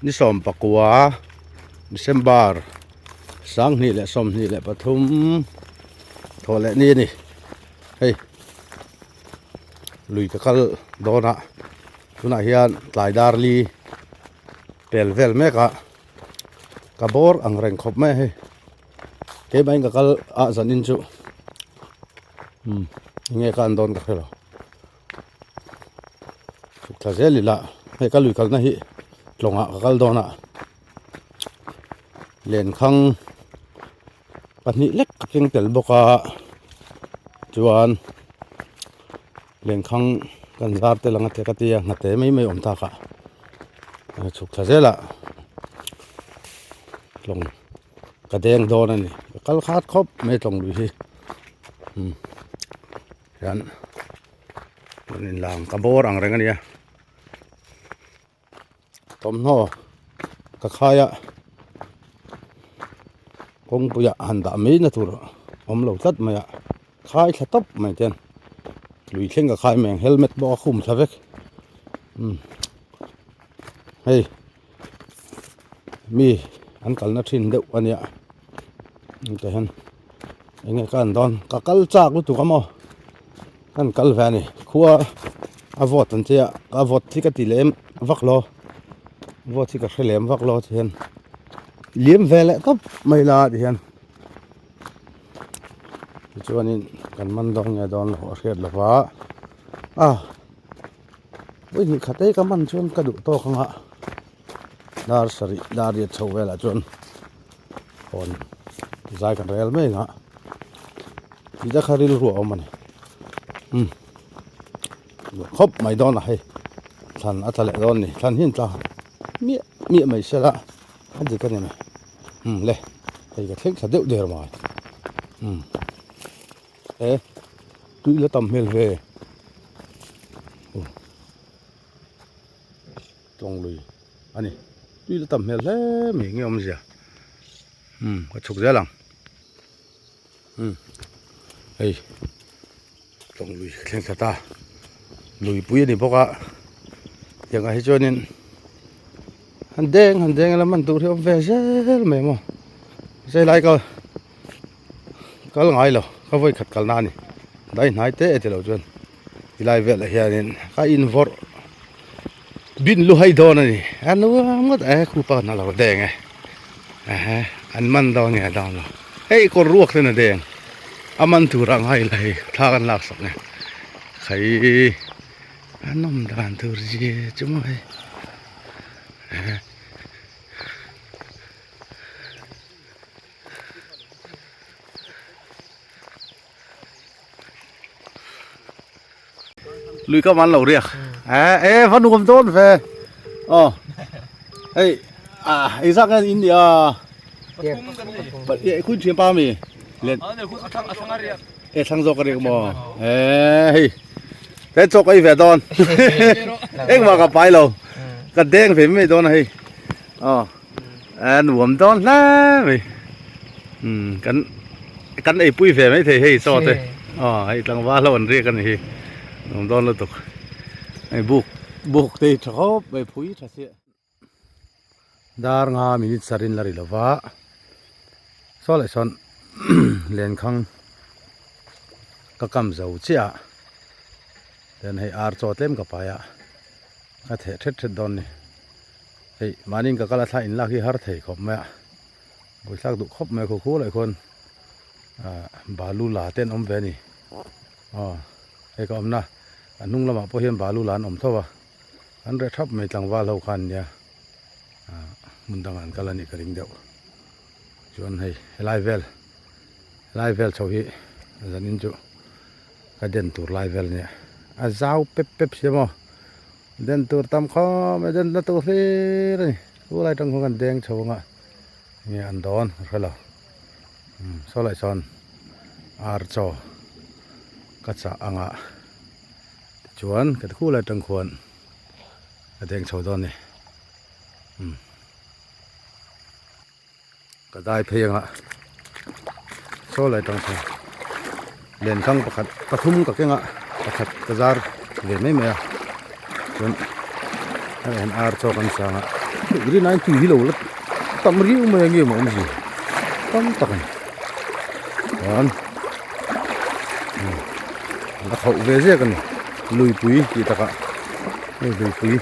Ni 19 December 2023 thawh leh ni a ni. Hei lui ka kal dawn a tunah hian tlai dar li pel vel mek a ka bawr ang reng khawp mai a hei keimah in ka kal a zanin chu umm enge ka an dawn ka hre lo. Chhuk thla zel ila hei ka lui kalna hi tlawngah ka kal dawn a lenkhang pahnih lek ka keng tel bawk a chuan lenkhang kan zar tel ang a ti ka tia hnate mai mai awm tak a chhuk thla zel a tlawng ka deng dawn a ni ka kal khat khawp mai tlawng lui hi umm. Hian rawn inlang ka bawr ang reng a nia thawmhnaw ka khai a kawngpuiah han dah mai na tur awm lo tlat mai a khai thla tawp mai te hian lui thleng ka khai mai ang helmet pawh a khum thla vek umm hei mi an kalna thin deuh a nia heta hian enge ka en dawn ka kal chak lutuk a maw ka han kal ve a ni khua a vawt an tia a vawt hi ka ti lem vak lo vawt hi ka hre lem vak lo ti hian liam ve leh tawp mai la ti hian tichuanin kan man dawn nge dawn loh a hriat lo va a. Vawi khat e ka man chuan ka duh tawk anga dar sarih dar riat chho velah chuan phone zai kan rel mai anga tih te kha rilru a awm a ni umm khawp mai dawn a hei thlan a tla leh dawn a ni thlan hi an tla miah miah mai sela a dik a ni mai umm le hei ka thleng thla deuh der mai umm. E tui la tam hmel ve tawng lui a ni tui la tam hmel hle mai nge awmzia umm ka chhuk zel ang umm hei tawng lui ka thleng thla ta luipui a ni bawk a tiangah hi chuanin han deng han deng ila man tur hi a awm ve zel mai maw zai lai ka. Kal ngai lo ka vawi khat kalna a ni dai hnai te e tilo chuan tilai velah hianin ka invawrh bin lu hai dawn a ni a nuam ngawt e khupa kan alo deng e ehe an man dawn nge dawn lo hei kawr ruak ten a deng a man tur ang hai la hei thla kan lak sak nge khai a nawm dan tur zia chu maw hei ehe. Lui ka man lo riak e e va nuam dawn ve aw hei a ei zak nge in nia e khuin thiam pa mi len e thlang zawk a riak maw e hei te chawk ei ve dawn engmah ka pai lo ka deng ve mai dawn a hei aw. A nuam dawn hle mai umm kan kan eipui ve mai thei hei chaw te aw hei tlangval ho an riak a ni hi nuam dawn lutuk hei buk buk te hi tha khawp mai phui tha chiah dar nga minute sarin la ri lova saw leh sawn lenkhang ka kam zo chiah a then hei ar chaw tlem ka pai a ka theh thet thet dawn a ni. Hei mahni in ka kal a thla in lak hi har thei khawp mai a buaithlak duh khawp mai khaw khualah khawn ah balu la te an awm ve a ni aw hei ka awmna a hnung lamah pawh hian balu la an awm tho a an reh thap mai tlangval ho khan nia ah hmun dangah an kal a nih ka ring deuh chuan hei helai vel helai vel chho hi zanin chu ka den tur lai vel a nia a zau pep pep sia maw. Den tur tam khawm e den na tur hlir a ni chu lai tang khawn kan deng chho anga nge an dawn ka hre lo umm saw lai sawn ar chaw ka chah anga tichuan ka khu lai tang khuan ka deng chho dawn a ni umm ka dai phei anga saw lai tang sawn lenkhang pakhat pathum ka keng a pakhat ka zar ve mai mai a chuan hei hian ar chaw kan sang a. Green line tui hi lo la tam riau mai a nge maw awmzia tam tak a ni chuan a khauh ve zek a ni luipui tih takah hei luipui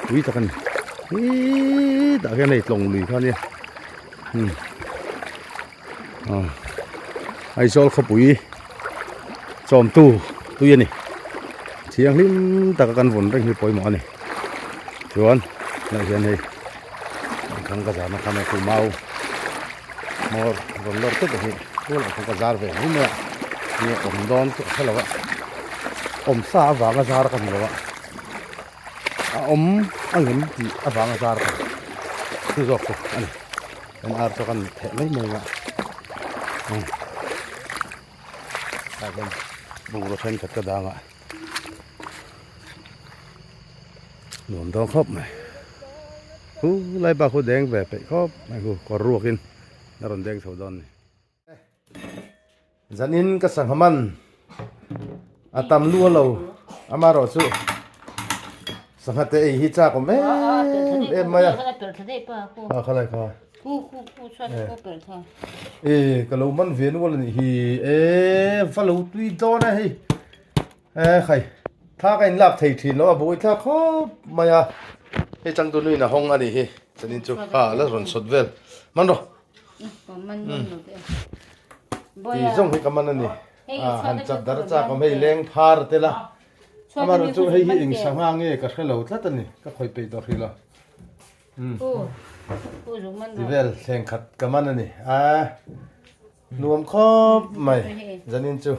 pui tak a ni heeetah hian hei tlawng lui kha a nia umm Aizawl khawpui chawmtu tui a ni thianghlim taka kan vawn reng hi pawimawh a ni chuan tunah hian hei thang ka zar na khan a mau hmawr rawn lawr tep a hi tunah khan ka zar ve mai mai a nge awm dawn chu ka hre lo a awm sa avanga zar ka ni lo a a awm angem tih avanga zar ka ni chu zawk chu a ni. Kan ar chu kan theh mai mai a tah hian bungraw thenkhat ka dang a nuam dawn khawp mai hu lai bak hu deng ve peih khawp mai hu kawr ruak in a rawn deng chho dawn a ni. Zanin ka sangha man a tam lu a lo amaherawh chu sangha te ei hi chak awm em em mai a a khalai kha e ka lo man ve nual a nih hi e va lo tui dawn a hei e khai thla ka inlak thei thin lo a buai thlak khawp mai a hei changtu nuin a hawng a nih hi zanin chu kha la rawn sawt vel man rawh. Ti zawng hi ka man a ni. A han chat dar chak awm hei leng phar a tel a. Amaherawh chu hei hi eng sangha nge ka hre lo tlat a ni. Ka khawih peih tawh hrih lo. Ti vel thleng khat ka man a ni. A nuam khawp mai zanin chu.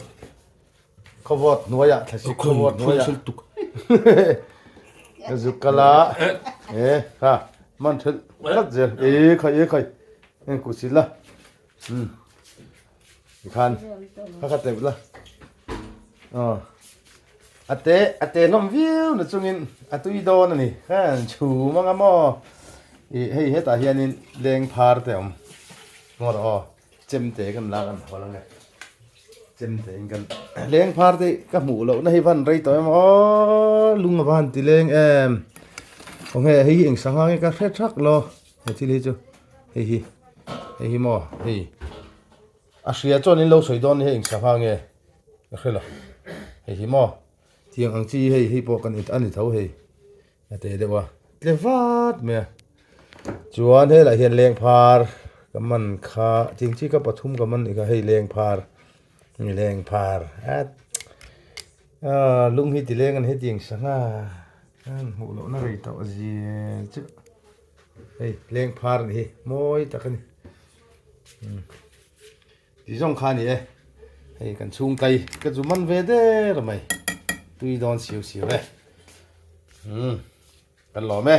Khawvawt hnuaiah thlasi khawvawt hnuaiah ka zuk kal a e kha man thelh tlat zel e khai e khai heng kut sil la um tikhan kha kha teuh la aw a te a te hlawm viau na chungin a tui dawn a ni khan chhum anga maw ih hei hetah hianin leng phar te a awm ngaw rawh aw. Chemte kan lak an hawl ange chemte in kan leng phar te ka hmuh loh na hi van rei tawh em aw lung a van ti leng em khawnge hei hi eng sangha nge ka hre thak lo he thil hi chu hei hi hei hi maw hei a hria chuan in lo sawi dawn ni hei eng sangha nge ka hre lo hei hi maw tiang ang chi hei hei pawh kan a ni tho hei A te deuh a tle vat mai a chuan helaiah hian leng phar ka man kha ching chi ka pathum ka man nih kha hei leng phar leng phar at ah lung hi ti leng a ni hetiang sangha an hmuh loh na rei tawh zia chu hei leng phar a ni hi mawi tak a ni Ti zawng kha a ni e, hei kan chhung tlai ka zu man ve der mai, tui dawn siau siau e, umm kan lawm e.